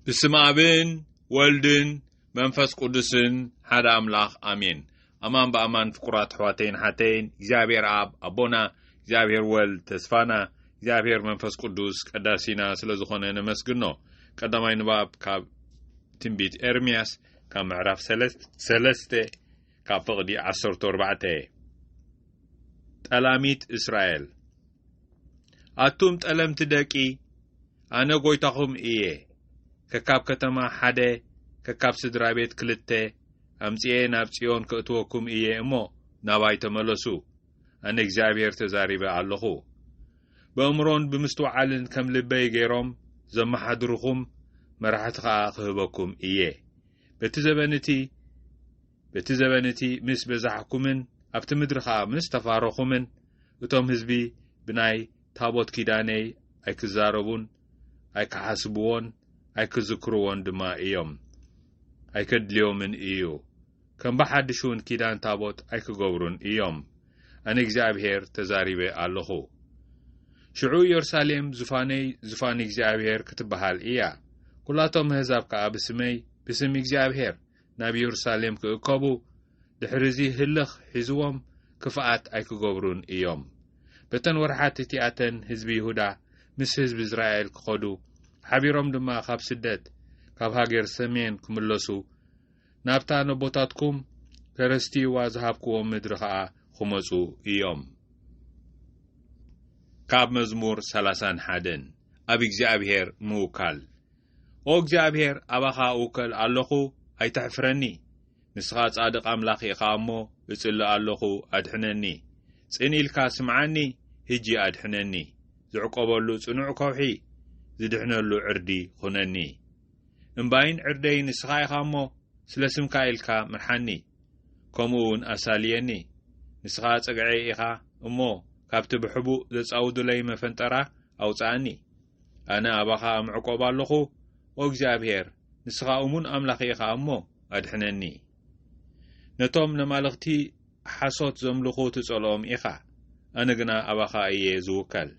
ብስም ኣብን ወልድን መንፈስ ቅዱስን ሓደ ኣምላኽ ኣሜን። ኣማን ብኣማን ፍቁራት ኣሕዋተይን ሓተይን፣ እግዚኣብሔር ኣብ ኣቦና፣ እግዚኣብሔር ወልድ ተስፋና፣ እግዚኣብሔር መንፈስ ቅዱስ ቀዳሲና ስለ ዝኾነ ነመስግኖ። ቀዳማይ ንባብ ካብ ትንቢት ኤርምያስ ካብ ምዕራፍ ሰለስ-፣ ሰለስተ ካብ ፍቕዲ ዓሰርተ ኣርባዕተ። ጠላሚት እስራኤል። ኣቱም ጠለምቲ ደቂ፣ ኣነ ጐይታኹም እየ። ከካብ ከተማ ሓደ፣ ከካብ ስድራ ቤት ክልተ ኣምጺኤ ናብ ጽዮን ከእትወኩም እየ እሞ፣ ናባይ ተመለሱ። ኣነ እግዚኣብሔር ተዛሪበ ኣለኹ። በእምሮን ብምስትውዓልን ከም ልበይ ገይሮም ዘመሓድሩኹም መራሕቲ ኸኣ ክህበኩም እየ። በቲ ዘበን እቲ በቲ ዘበን እቲ ምስ በዛሕኩምን ኣብቲ ምድሪ ኸኣ ምስ ተፋረኹምን፣ እቶም ህዝቢ ብናይ ታቦት ኪዳነይ ኣይክዛረቡን ኣይክሓስብዎን ኣይክዝክርዎን ድማ እዮም። ኣይከድልዮምን እዩ። ከም ብሓድሽ እውን ኪዳን ታቦት ኣይክገብሩን እዮም። ኣነ እግዚኣብሔር ተዛሪበ ኣለኹ። ሽዑ ኢየሩሳሌም ዙፋነይ፣ ዙፋን እግዚኣብሔር ክትበሃል እያ። ኩላቶም ኣህዛብ ከኣ ብስመይ፣ ብስም እግዚኣብሔር ናብ ኢየሩሳሌም ክእከቡ፣ ድሕሪ እዚ ህልኽ ሒዝዎም ክፍኣት ኣይክገብሩን እዮም። በተን ወርሓት እቲኣተን ህዝቢ ይሁዳ ምስ ህዝቢ እስራኤል ክኸዱ፣ ሓቢሮም ድማ ካብ ስደት፣ ካብ ሃገር ሰሜን ክምለሱ፣ ናብታ ነቦታትኩም ከረስትይዋ ዝሃብክዎም ምድሪ ኸኣ ክመጹ እዮም። ካብ መዝሙር ሰላሳን ሓደን። ኣብ እግዚኣብሔር ምውካል። ኦ እግዚኣብሔር፣ ኣባኻ እውከል ኣለኹ፣ ኣይተሕፍረኒ። ንስኻ ጻድቕ ኣምላኽ ኢኻ እሞ፣ እጽሊ ኣለኹ፣ ኣድሕነኒ። ጽን ኢልካ ስምዓኒ፣ ህጂ ኣድሕነኒ። ዝዕቆበሉ ጽኑዕ ከውሒ፣ ዝድሕነሉ ዕርዲ ኹነኒ። እምባይን ዕርደይን ንስኻ ኢኻ እሞ፣ ስለ ስምካ ኢልካ ምርሓኒ፣ ከምኡ እውን ኣሳልየኒ። ንስኻ ጸግዐይ ኢኻ እሞ፣ ካብቲ ብሕቡእ ዘጻውዱለይ መፈንጠራ ኣውጽኣኒ። ኣነ ኣባኻ እምዕቆብ ኣለኹ፣ ኦ እግዚኣብሔር፣ ንስኻ እሙን ኣምላኽ ኢኻ እሞ፣ ኣድሕነኒ። ነቶም ነማልኽቲ ሓሶት ዘምልኹ ትጸልኦም ኢኻ፣ ኣነ ግና ኣባኻ እየ ዝውከል።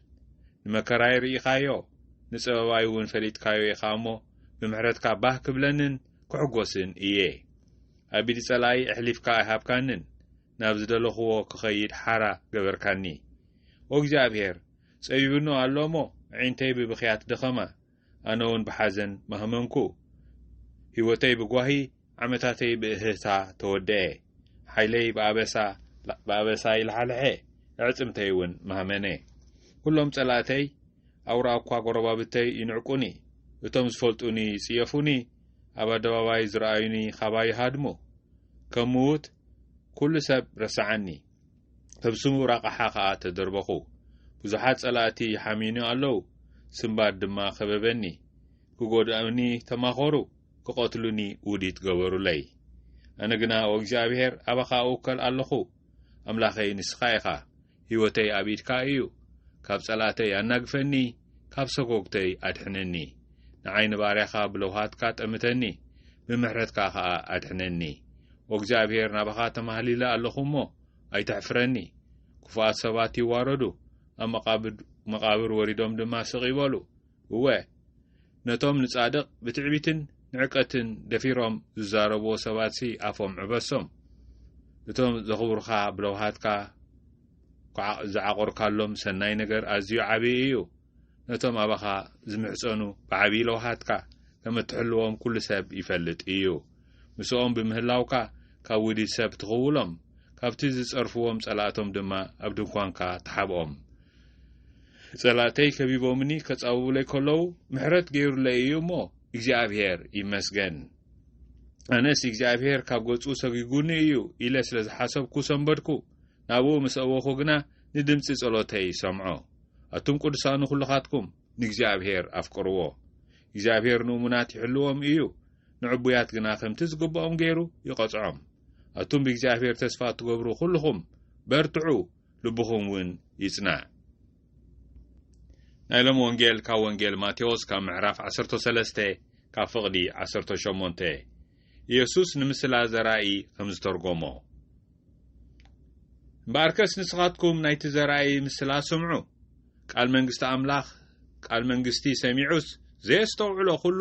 ንመከራይ ርኢኻዮ፣ ንጸበባይ እውን ፈሊጥካዮ ኢኻ እሞ፣ ብምሕረትካ ባህ ክብለንን ክሕጎስን እየ። ኣብ ኢድ ጸላኢ ኣሕሊፍካ ኣይሃብካንን፣ ናብ ዝደለኽዎ ክኸይድ ሓራ ገበርካኒ። ኦ እግዚኣብሔር፣ ጸቢቡኒ ኣሎ እሞ፣ ኣዒንተይ ብብኽያት ደኸማ፣ ኣነ እውን ብሓዘን ማህመንኩ። ህይወተይ ብጓሂ፣ ዓመታተይ ብእህህታ ተወደኤ። ሓይለይ ብኣበሳ፣ ብኣበሳ ይለሓልሐ፣ ኣዕጽምተይ እውን ማህመነ። ኩሎም ጸላእተይ፣ ኣውራ እኳ ጎረባብተይ ይንዕቁኒ። እቶም ዝፈልጡኒ ይጽየፉኒ፣ ኣብ ኣደባባይ ዝረኣዩኒ ኻባይ ይሃድሙ። ከም ምዉት ኩሉ ሰብ ረስዓኒ። ከም ስሙ ራቓሓ ኸኣ ተደርበኹ። ብዙሓት ጸላእቲ ይሓምዩኒ ኣለዉ፣ ስምባድ ድማ ከበበኒ። ክጐድኡኒ ተማኸሩ፣ ክቐትሉኒ ውዲት ገበሩለይ። ኣነ ግና፣ ኦ እግዚኣብሔር፣ ኣባኻ እውከል ኣለኹ። ኣምላኸይ ንስኻ ኢኻ፣ ህይወተይ ኣብ ኢድካ እዩ። ካብ ጸላእተይ ኣናግፈኒ፣ ካብ ሰጎግተይ ኣድሕነኒ። ንዓይ ንባርያኻ ብለውሃትካ ጠምተኒ፣ ብምሕረትካ ኸኣ ኣድሕነኒ። ኦ እግዚኣብሔር፣ ናባኻ ተማህሊለ ኣለኹ እሞ፣ ኣይተሕፍረኒ። ክፉኣት ሰባት ይዋረዱ፣ ኣብ መቓብድ-፣ መቓብር ወሪዶም ድማ ስቕ ይበሉ። እወ፣ ነቶም ንጻድቕ ብትዕቢትን ንዕቀትን ደፊሮም ዝዛረብዎ ሰባትሲ ኣፎም ዕበሶም። እቶም ዘኽብሩኻ ብለውሃትካ ኳዓ-፣ ዝዓቖርካሎም ሰናይ ነገር ኣዝዩ ዓብዪ እዩ። ነቶም ኣባኻ ዝምሕጸኑ ብዓብዪ ለውሃትካ ከም እትሕልዎም ኩሉ ሰብ ይፈልጥ እዩ። ምስኦም ብምህላውካ ካብ ውዲት ሰብ ትኽውሎም፣ ካብቲ ዝጸርፍዎም ጸላእቶም ድማ ኣብ ድንኳንካ ትሓብኦም። ጸላእተይ ከቢቦምኒ ከጻብቡለይ ከለዉ፣ ምሕረት ገይሩለይ እዩ እሞ፣ እግዚኣብሔር ይመስገን። ኣነስ እግዚኣብሔር ካብ ገጹ ሰጒጉኒ እዩ ኢለ ስለ ዝሓሰብኩ ሰንበድኩ። ናብኡ ምስ ኣወኹ ግና ንድምጺ ጸሎተይ ሰምዖ። ኣቱም ቅዱሳኑ ኩልኻትኩም ንእግዚኣብሔር ኣፍቅርዎ። እግዚኣብሔር ንእሙናት ይሕልዎም እዩ፣ ንዕቡያት ግና ከምቲ ዝግብኦም ገይሩ ይቐጽዖም። ኣቱም ብእግዚኣብሔር ተስፋ እትገብሩ ኩልኹም በርትዑ፣ ልብኹም እውን ይጽናዕ። ናይ ሎሚ ወንጌል ካብ ወንጌል ማቴዎስ ካብ ምዕራፍ ዓሰርተ ሰለስተ ካብ ፍቕዲ ዓሰርተ ሸሞንተ። ኢየሱስ ንምስላ ዘራኢ ከም ዝተርጎሞ። እምበኣርከስ ንስኻትኩም ናይቲ ዘራኢ ምስላ ስምዑ። ቃል መንግስቲ ኣምላኽ፣ ቃል መንግስቲ ሰሚዑስ ዘየስተውዕሎ ኩሉ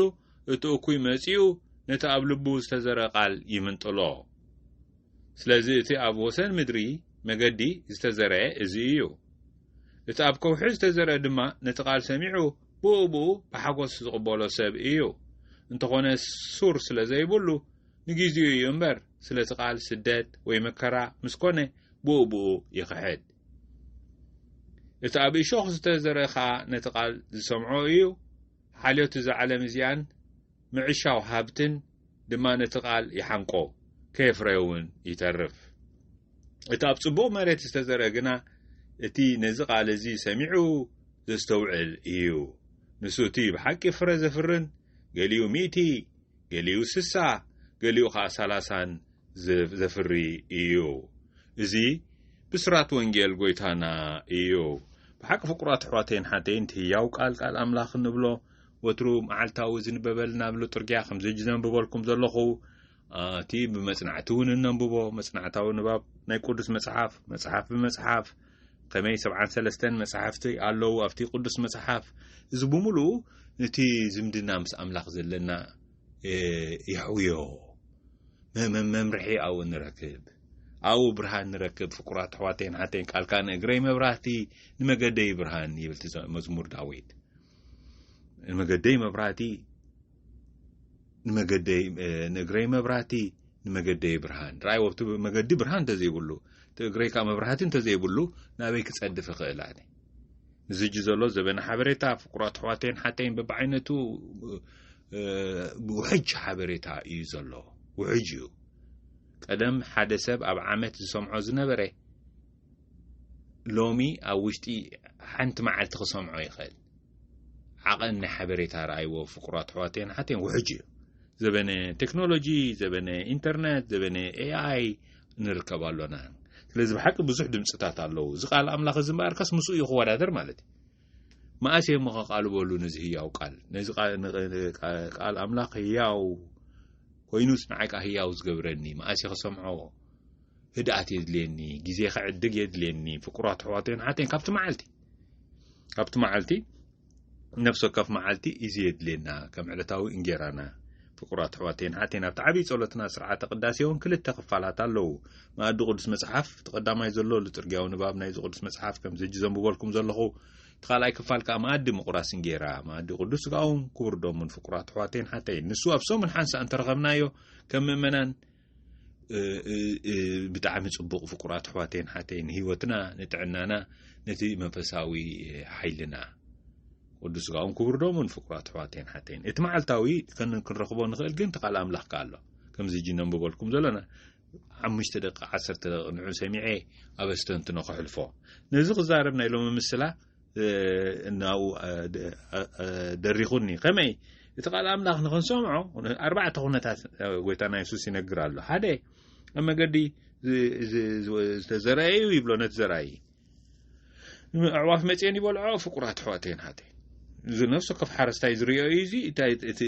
እቲ እኩይ መጺኡ ነቲ ኣብ ልቡ ዝተዘረ ቃል ይምንጥሎ። ስለዚ እቲ ኣብ ወሰን ምድሪ መገዲ ዝተዘርአ እዚ እዩ። እቲ ኣብ ከውሒ ዝተዘርአ ድማ ነቲ ቃል ሰሚዑ ብኡ ብኡ ብሓጎስ ዝቕበሎ ሰብ እዩ። እንተኾነ ሱር ስለ ዘይብሉ ንጊዜኡ እዩ እምበር፣ ስለቲ ቃል ስደት ወይ መከራ ምስ ኮነ ብኡ ብኡ ይኽሕድ። እቲ ኣብ እሾኽ ዝተዘርአ ኸኣ ነቲ ቃል ዝሰምዖ እዩ። ሓልዮት እዛ ዓለም እዚኣን ምዕሻው ሃብትን ድማ ነቲ ቃል ይሓንቆ፣ ከየፍረየ እውን ይተርፍ። እቲ ኣብ ጽቡቕ መሬት ዝተዘርአ ግና እቲ ነዚ ቃል እዚ ሰሚዑ ዘስተውዕል እዩ። ንሱ እቲ ብሓቂ ፍረ ዘፍርን፣ ገሊኡ ሚእቲ፣ ገሊኡ ስሳ፣ ገሊኡ ኸኣ ሰላሳን ዘ- ዘፍሪ እዩ። እዚ ብስራት ወንጌል ጎይታና እዩ። ብሓቂ ፍቁራት ኣሕዋተይን ሓተይን፣ እቲ ህያው ቃል፣ ቃል ኣምላኽ እንብሎ፣ ወትሩ መዓልታዊ ዝንበበልና ኣብ ልጡርግያ ከምዚ ሕጂ ዘንብበልኩም ዘለኹ፣ እ፣ እቲ ብመጽናዕቲ እውን እነንብቦ፣ መጽናዕታዊ ንባብ ናይ ቅዱስ መጽሓፍ፣ መጽሓፍ ብመጽሓፍ፣ ከመይ ሰብዓን ሰለስተን መጽሓፍቲ ኣለዉ ኣብቲ ቅዱስ መጽሓፍ። እዚ ብምሉኡ ነቲ ዝምድና ምስ ኣምላኽ ዘለና፣ እ፣ የሕውዮ። መ- መ- መምርሒ ኣብኡ ንረክብ፣ ኣብኡ ብርሃን ንረክብ። ፍቁራት ኣሕዋተይን ሓተይን፣ ቃልካ ንእግረይ መብራህቲ፣ ንመገደይ ብርሃን ይብል እቲ ዘ- መዝሙር ዳዊት። ንመገደይ መብራህቲ፣ ንመገደይ፣ እ፣ ንእግረይ መብራህቲ፣ ንመገደይ ብርሃን። ራእይ ወብቲ መገዲ ብርሃን እንተዘይብሉ፣ እቲ እግረይ ከዓ መብራህቲ እንተዘይብሉ፣ ናበይ ክጸድፍ እኽእል ኣነ? እዚ ሕጂ ዘሎ ዘበነ ሓበሬታ፣ ፍቁራት ኣሕዋተይን ሓተይን፣ በብዓይነቱ፣ እ፣ ውሕጅ ሓበሬታ እዩ ዘሎ። ውሕጅ እዩ። ቀደም ሓደ ሰብ ኣብ ዓመት ዝሰምዖ ዝነበረ፣ ሎሚ ኣብ ውሽጢ ሓንቲ መዓልቲ ክሰምዖ ይኽእል። ዓቐን ናይ ሓበሬታ ረኣይዎ፣ ፍቁራት ኣሕዋተይን ሓተይን፣ ውሕጅ እዩ። ዘበነ ቴክኖሎጂ፣ ዘበነ ኢንተርነት፣ ዘበነ ኤኣይ ንርከብ ኣሎና። ስለዚ ብሓቂ ብዙሕ ድምፅታት ኣለዉ። እዚ ቃል ኣምላኽ እዚ እምበኣርከስ ምስኡ እዩ ክወዳደር ማለት እዩ። መኣስ እየ እሞ ከቓልበሉ ነዚ ህያው ቃል? ነዚ ቃ- ን- ቃ- ቃል ኣምላኽ ህያው ኮይኑስ ንዓይ ከኣ ህያው ዝገብረኒ መኣስ እየ ክሰምዖ? ህድኣት የድልየኒ፣ ግዜ ክዕድግ የድልየኒ። ፍቁራት ኣሕዋተይን ሓተይን፣ ካብቲ መዓልቲ፣ ካብቲ መዓልቲ፣ ነፍሲ ወከፍ መዓልቲ እዚ የድልየና፣ ከም ዕለታዊ እንጌራና። ፍቁራት ኣሕዋተይን ሓተይን፣ ኣብቲ ዓብዪ ጸሎትና ስርዓተ ቅዳሴ እውን ክልተ ክፋላት ኣለዉ። መኣዲ ቅዱስ መጽሓፍ፣ እቲ ቀዳማይ ዘሎ ልጡርግያዊ ንባብ ናይዚ ቅዱስ መጽሓፍ፣ ከምዚ ሕጂ ዘንብበልኩም ዘለኹ፣ እቲ ካልኣይ ክፋል ከኣ መኣዲ ምቑራስ እንጌራ፣ መኣዲ ቅዱስ ስጋኡን ክቡር ደሙን። ፍቁራት ኣሕዋተይን ሓተይን፣ ንሱ ኣብ ሰሙን ሓንሳእ እንተረኸብናዮ፣ ከም ምእመናን፣ እ፣ እ፣ እ፣ ብጣዕሚ ጽቡቕ። ፍቁራት ኣሕዋተይን ሓተይን፣ ንህይወትና፣ ንጥዕናና፣ ነቲ መንፈሳዊ ሓይልና፣ ቅዱስ ስጋኡን ክቡር ደሙን። ፍቁራት ኣሕዋተይን ሓተይን፣ እቲ መዓልታዊ ከን- ክንረኽቦ ንኽእል፣ ግን እቲ ቃል ኣምላኽ ከኣ ኣሎ። ከምዚ ሕጂ ነንብበልኩም ዘለና ሓሙሽተ ደቂ፣ ዓሰርተ ደቂ ንዑ ሰሚዐ ኣብ ኣስተንትኖ ከሕልፎ። ነዚ ክዛረብ ናይ ሎሚ ምስላ፣ እ፣ እናኡ፣ እ፣ ደ- እ፣ እ፣ ደሪኹኒ። ከመይ? እቲ ቃል ኣምላኽ ንኽንሰምዖ ኣርባዕተ ኩነታት፣ እ፣ ጎይታና የሱስ ይነግር ኣሎ። ሓደ፣ ኣብ መገዲ ዝ- ዝ- ዝ- ዝተዘርአ እዩ ይብሎ ነቲ ዘርኣይ። ኣዕዋፍ መፅኤን ይበልዖ። ፍቁራት ኣሕዋተይን ሓተይን፣ እዚ ነፍሲ ወከፍ ሓረስታይ ዝርእዮ እዩ። እዚ እንታይ እቲ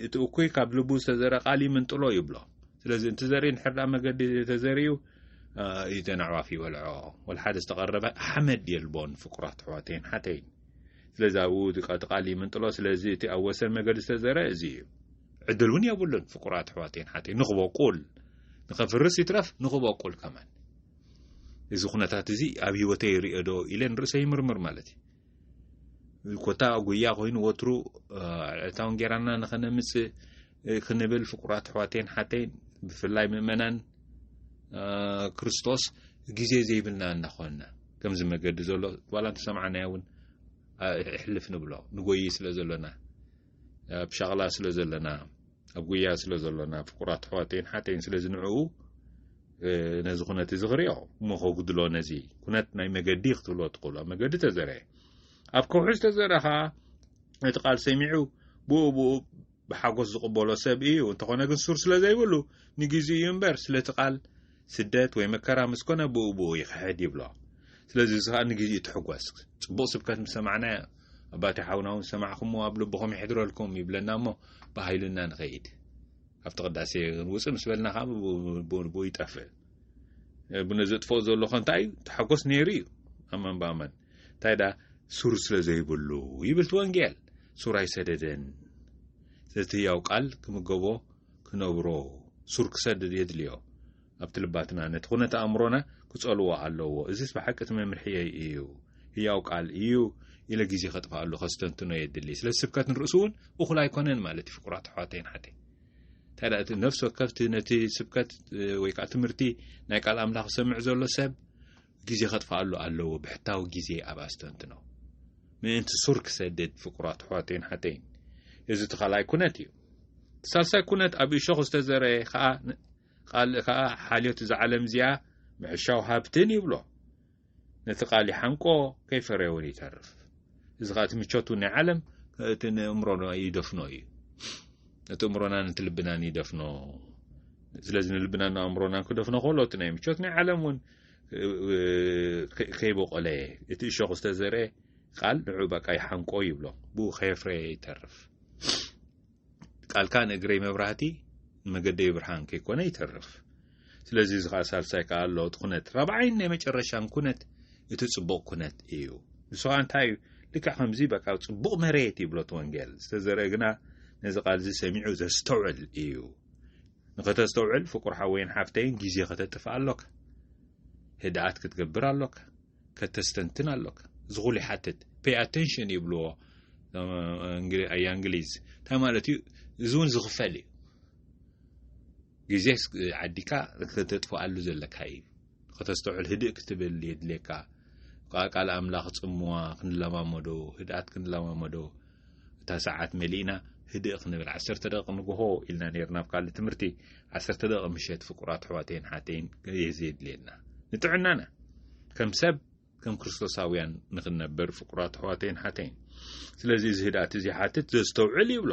እቲ እኩይ ካብ ልቡ ዝተዘርአ ቃል ይምንጥሎ ይብሎ። ስለዚ እቲ ዘርኢ እንድሕር ደኣ መገዲ ተዘሪኡ፣ እ፣ እተን ኣዕዋፍ ይበልዖ። ወላ ሓደ ዝተቐረበ ሓመድ የልቦን። ፍቁራት ኣሕዋተይን ሓተይን፣ ስለዚ ኣብኡ እቲ ቃ- እቲ ቃል ይምንጥሎ። ስለዚ እቲ ኣብ ወሰን መገዲ ዝተዘርአ እዚ እዩ። ዕድል እውን የብሉን። ፍቁራት ኣሕዋተይን ሓተይን፣ ንኽበቁል፣ ንኸፍርስ ይትረፍ፣ ንኽበቁል ከማን። እዚ ኩነታት እዚ ኣብ ህይወተይ ይርእዮ ዶ ኢለ ንርእሰይ ይምርምር ማለት እዩ። ኮታ ጉያ ኮይኑ ወትሩ፣ እ፣ ዕለታዊ እንጌራና ንኸነምጽእ፣ እ፣ ክንብል፣ ፍቁራት ኣሕዋተይን ሓተይን፣ ብፍላይ ምእመናን፣ እ፣ ክርስቶስ፣ ግዜ ዘይብልና እናኾንና፣ ከምዚ መገዲ ዘሎ ዋላ እንተሰማዕናዮ እውን፣ እ፣ እሕልፍ ንብሎ፣ ንጎይ ስለ ዘሎና፣ ኣብ ሻቕላ ስለ ዘለና፣ ኣብ ጉያ ስለ ዘሎና፣ ፍቁራት ኣሕዋተይን ሓተይን፣ ስለዚ ንዕኡ፣ እ፣ ነዚ ኩነት እዚ ክርእዮ እሞ ከጉድሎ፣ ነዚ ኩነት ናይ መገዲ ክትብሎ ትኽእሎ፣ መገዲ ተዘርአ። ኣብ ከውሒ ዝተዘርአ ኸኣ ነቲ ቃል ሰሚዑ ብኡ ብኡ ብሓጎስ ዝቕበሎ ሰብ እዩ። እንተኾነ ግን ሱር ስለ ዘይብሉ ንግዜኡ እዩ እምበር፣ ስለቲ ቃል ስደት ወይ መከራ ምስ ኮነ ብኡ ብኡ ይኽሕድ ይብሎ። ስለዚ እዚ ኸኣ ንግዜኡ ትሕጎስ። ጽቡቕ ስብከት ምስ ሰማዕና፣ ኣባቴ ሓውና እውን ዝሰማዕኩምዎ ኣብ ልብኹም ይሕድረልኩም ይብለና እሞ ብሃይልና ንኸይድ። ኣብቲ ቅዳሴ ክንውጽእ ምስ በልና ኸኣ ብኡ ብኡ ይጠፍእ። ብነ ዘጥፍኦ ዘሎ ኸ እንታይ እዩ? ተሓጎስ ነይሩ እዩ። ኣመን ብኣመን። እንታይ ደኣ ሱር ስለ ዘይብሉ ይብል እቲ ወንጌል። ሱር ኣይሰደደን። ስለዚ ህያው ቃል ክምገቦ ክነብሮ ሱር ክሰድድ የድልዮ። ኣብቲ ልባትና ነቲ ኩነተ ኣእምሮና ክጸልዎ ኣለዎ። እዚስ ብሓቂ እቲ መምርሕየይ እዩ። ህያው ቃል እዩ ኢለ ግዜ ከጥፍኣሉ ከስተንትኖ የድሊ። ስለ ስብከት ንርእሱ እውን እኹል ኣይኮነን ማለት እዩ። ፍቁራት ኣሕዋተይን ሓተይ እንታይ ደኣ እቲ ነፍሲ ወከፍቲ ነቲ ስብከት ወይ ከዓ ትምህርቲ ናይ ቃል ኣምላኽ ዝሰምዕ ዘሎ ሰብ ግዜ ከጥፍኣሉ ኣለዎ። ብሕታዊ ግዜ ኣብ ኣስተንትኖ ምእንቲ ሱር ክሰድድ ፍቁራት ኣሕዋተይን ሓተይን። እዚ እቲ ካልኣይ ኩነት እዩ። ሳልሳይ ኩነት ኣብ እሾኽ ዝተዘርአ ከዓ ቃል ከዓ ሓልዮት እዛ ዓለም እዚኣ ምዕሻው ሃብትን ይብሎ። ነቲ ቃል ይሓንቆ ከይፈረየ እውን ይተርፍ። እዚ ከዓ እቲ ምቾት እውን ናይ ዓለም እቲ ንእምሮና ይደፍኖ እዩ። ነቲ እምሮናን ነቲ ልብናን ይደፍኖ። ስለዚ ንልብናን ንኣእምሮናን ክደፍኖ ከሎ እቲ ናይ ምቾት ናይ ዓለም እውን ከይበቆለ እቲ እሾኽ ዝተዘርአ ቃል ንዑ በቃ ይሓንቆ ይብሎ። ብኡ ከየፍረየ ይተርፍ። ቃልካ ንእግረይ መብራህቲ ንመገደይ ብርሃን ከይኮነ ይተርፍ። ስለዚ እዚ ከዓ ሳልሳይ ከዓ ኣሎ እቲ ኩነት ራብዓይን ናይ መጨረሻን ኩነት እቲ ጽቡቕ ኩነት እዩ። ንሱ ከዓ እንታይ እዩ? ልክዕ ከምዚ በቃ ጽቡቕ መሬት ይብሎ እቲ ወንጌል ዝተዘርአ ግና ነዚ ቃል እዚ ሰሚዑ ዘስተውዕል እዩ። ንኸተስተውዕል ፍቁር ሓወይን ሓፍተይን ግዜ ከተጥፍ ኣሎካ። ህድኣት ክትገብር ኣሎካ። ከተስተንትን ኣሎካ። እዚ ኩሉ ይሓትት pay attention ይብልዎ ኣያ እንግሊዝ። እንታይ ማለት እዩ? እዚ እውን ዝኽፈል እዩ። ግዜ ዓዲካ ከተጥፍኣሉ ዘለካ እዩ። ከተስተውዕል ህድእ ክትብል የድልየካ። ቃል ኣምላኽ ጽምዋ ክንለማመዶ፣ ህድኣት ክንለማመዶ፣ እታ ሰዓት መሊእና ህድእ ክንብል ዓሰርተ ደቂ ንግሆ ኢልና ነርና ኣብ ካልእ ትምህርቲ። ዓሰርተ ደቂ ምሸት ፍቁራት ኣሕዋተይን ሓተይን የዘየድልየና ንጥዕናና ከም ሰብ ከም ክርስቶሳውያን ንኽንነብር ፍቁራት ኣሕዋተይን ሓተይን። ስለዚ እዚ ህድኣት እዚ ሓትት ዘስተውዕል ይብሎ።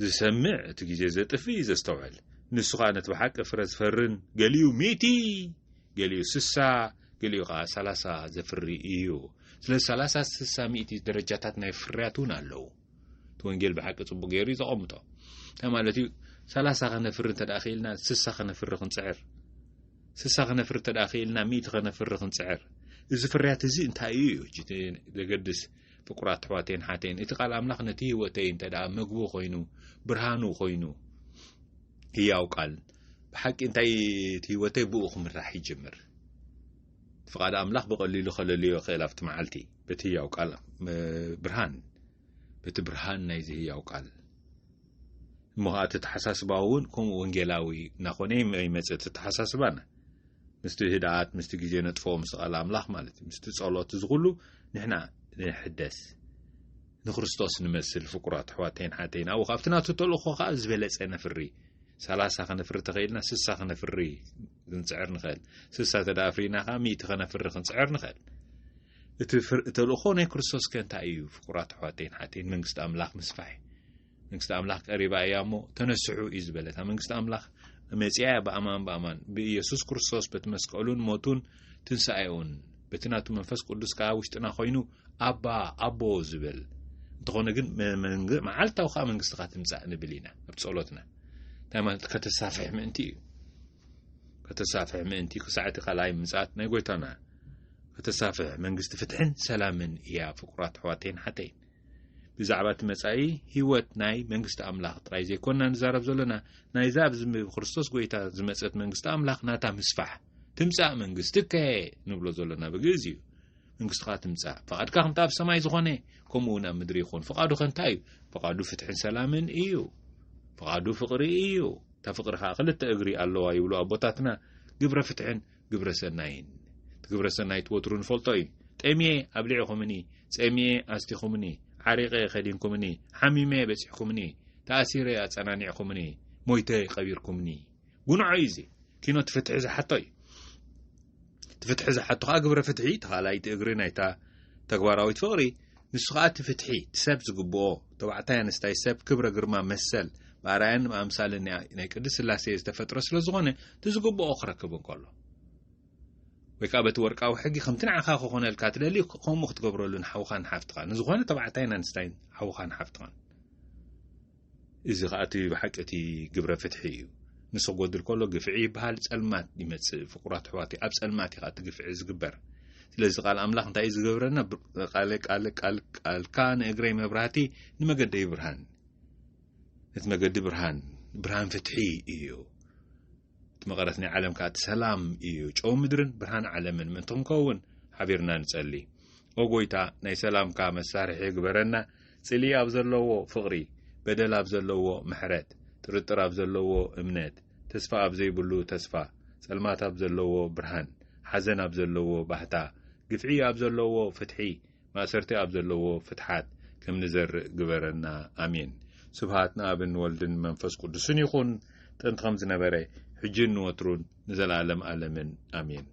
ዝሰምዕ እቲ ግዜ ዘጥፍእ እዩ ዘስተውዕል። ንሱ ኸዓ ነቲ ብሓቂ ፍረ ዝፈርን ገሊኡ ሚእቲ፣ ገሊኡ ስሳ፣ ገሊኡ ኸዓ ሰላሳ ዘፍሪ እዩ። ስለዚ ሰላሳ፣ ስሳ፣ ሚእቲ ደረጃታት ናይ ፍርያት እውን ኣለዉ። እቲ ወንጌል ብሓቂ ጽቡቅ ገይሩ እዩ ዘቐምጦ። እንታይ ማለት እዩ? ሰላሳ ከነፍሪ እንተ ደኣ ክኢልና ስሳ ከነፍሪ ክንጽዕር፣ ስሳ ከነፍሪ እንተ ደኣ ክኢልና ሚእቲ ከነፍሪ ክንጽዕር። እዚ ፍርያት እዚ እንታይ እዩ እዩ ዘገድስ? ፍቁራት ኣሕዋተይን ሓተይን፣ እቲ ቃል ኣምላኽ ነቲ ህይወተይ እንተ ደኣ መግቡ ኮይኑ፣ ብርሃኑ ኮይኑ፣ ህያው ቃል ብሓቂ እንታይ እቲ ህይወተይ ብኡ ክምራሕ ይጅምር። ፍቓድ ኣምላኽ ብቐሊሉ ከለልዮ ይኽእል ኣብቲ መዓልቲ በቲ ህያው ቃል ብርሃን በቲ ብርሃን ናይዚ ህያው ቃል። እሞ ኸዓ እቲ ተሓሳስባ እውን ከምኡ ወንጌላዊ እናኾነ ይመፅእ። እቲ ተሓሳስባና ምስቲ ህድኣት፣ ምስቲ ግዜ ነጥፍኦ፣ ምስቲ ቃል ኣምላኽ ማለት እዩ፣ ምስቲ ጸሎት፣ እዚ ኩሉ ንሕና ንሕደስ፣ ንክርስቶስ ንመስል። ፍቁራት ኣሕዋተይን ሓተይን፣ ኣብኡ ካብቲ ናቱ ተልእኾ ከዓ ዝበለጸ ነፍሪ። ሰላሳ ከነፍሪ ተኸኢልና ስሳ ከነፍሪ ክንጽዕር ንኽእል። ስሳ ተደኣ ኣፍሪና ከዓ ሚእቲ ከነፍሪ ክንጽዕር ንኽእል። እቲ ፍር- ተልእኾ ናይ ክርስቶስ ከ እንታይ እዩ? ፍቁራት ኣሕዋተይን ሓተይን፣ መንግስቲ ኣምላኽ ምስፋሕ እዩ። መንግስቲ ኣምላኽ ቀሪባ እያ እሞ ተነስሑ እዩ ዝበለ። እታ መንግስቲ ኣምላኽ መጺኣ እያ ብኣማን ብኣማን ብኢየሱስ ክርስቶስ በቲ መስቀሉን ሞቱን ትንሳኤኡን በቲ ናቱ መንፈስ ቅዱስ ከዓ ውሽጥና ኮይኑ ኣባ ኣቦ ዝብል። እንተኾነ ግን መ- መንግ- መዓልታዊ ከዓ መንግስትኻ ትምጻእ ንብል ኢና ኣብ ጸሎትና። እንታይ ማለት? ከተሳፍሕ ምእንቲ እዩ። ከተሳፍሕ ምእንቲ ክሳዕ እቲ ካልኣይ ምጽኣት ናይ ጎይታና ከተሳፍሕ መንግስቲ ፍትሕን ሰላምን እያ። ፍቁራት ኣሕዋተይን ሓተይን፣ ብዛዕባ እቲ መጻኢ ህይወት ናይ መንግስቲ ኣምላኽ ጥራይ ዘይኮንና ንዛረብ ዘለና፣ ናይዛ ኣብዚ ብክርስቶስ ጎይታ ዝመጸት መንግስቲ ኣምላኽ ናታ ምስፋሕ። ትምጻእ መንግስትከ ንብሎ ዘለና ብግእዝ እዩ። መንግስትኻ ትምጻእ፣ ፍቓድካ ከምቲ ኣብ ሰማይ ዝኾነ ከምኡ እውን ኣብ ምድሪ ይኹን። ፍቓዱ ከ እንታይ እዩ? ፍቓዱ ፍትሕን ሰላምን እዩ። ፍቓዱ ፍቕሪ እዩ። እታ ፍቕሪ ከዓ ክልተ እግሪ ኣለዋ ይብሉ ኣቦታትና፣ ግብረ ፍትሕን ግብረ ሰናይን። እቲ ግብረ ሰናይ እቲ ወትሩ ንፈልጦ እዩ። ጠምየ ኣብሊዕኹምኒ፣ ጸሚየ ኣስቲኹምኒ፣ ዓሪቐ ከዲንኩምኒ፣ ሓሚመ በጺሕኩምኒ፣ ተኣሲረ ኣጸናኒዕኩምኒ፣ ሞይተ ቀቢርኩምኒ። ጉንዖ እዩ እዚ። ኪኖ እቲ ፍትሒ ዝሓቶ እዩ። እቲ ፍትሒ ዝሓቶ ከዓ ግብረ ፍትሒ፣ እቲ ካልኣይቲ እግሪ ናይታ ተግባራዊት ፍቕሪ፣ ንሱ ከዓ እቲ ፍትሒ፣ እቲ ሰብ ዝግብኦ፣ ተባዕታይ ኣንስታይ ሰብ ክብረ ግርማ መሰል፣ ብኣርኣያን ብኣምሳልን ናይ ናይ ቅድስት ስላሴ ዝተፈጥረ ስለ ዝኾነ፣ እቲ ዝግብኦ ክረክብ እንከሎ፣ ወይ ከዓ በቲ ወርቃዊ ሕጊ ከምቲ ንዓኻ ክኾነልካ ትደሊ፣ ከምኡ ክትገብረሉ ንሓውኻን ሓፍትኻን፣ ንዝኾነ ተባዕታይን ኣንስታይን ሓውኻን ሓፍትኻን። እዚ ኸኣ እቲ ብሓቂ እቲ ግብረ ፍትሒ እዩ። ንሱ ክጎድል ከሎ ግፍዒ ይበሃል፣ ጸልማት ይመጽእ። ፍቁራት ኣሕዋተይ፣ ኣብ ጸልማት እዩ ኸኣ እቲ ግፍዒ ዝግበር። ስለዚ ቃል ኣምላኽ እንታይ እዩ ዝገብረና? ብ-፣ ቃለ-፣ ቃለ-፣ ቃል-፣ ቃልካ ንእግረይ መብራህቲ፣ ንመገደይ ብርሃን። እቲ መገዲ ብርሃን፣ ብርሃን ፍትሒ እዩ። እቲ መቐረት ናይ ዓለም ከኣ እቲ ሰላም እዩ። ጨው ምድርን ብርሃን ዓለምን ምእንቲ ክንከውን ሓቢርና ንጸሊ። ኦ ጎይታ፣ ናይ ሰላምካ መሳርሒ ግበረና። ጽልኢ ኣብ ዘለዎ ፍቕሪ፣ በደል ኣብ ዘለዎ ምሕረት፣ ጥርጥር ኣብ ዘለዎ እምነት፣ ተስፋ ኣብ ዘይብሉ ተስፋ፣ ጸልማት ኣብ ዘለዎ ብርሃን፣ ሓዘን ኣብ ዘለዎ ባህታ፣ ግፍዒ ኣብ ዘለዎ ፍትሒ፣ ማእሰርቲ ኣብ ዘለዎ ፍትሓት ከም ንዘርእ ግበረና። ኣሜን። ስብሃት ንኣብን ወልድን መንፈስ ቅዱስን ይኹን፣ ጥንቲ ከም ዝነበረ፣ ሕጂን ንወትሩን ንዘለኣለም ኣለምን። ኣሜን።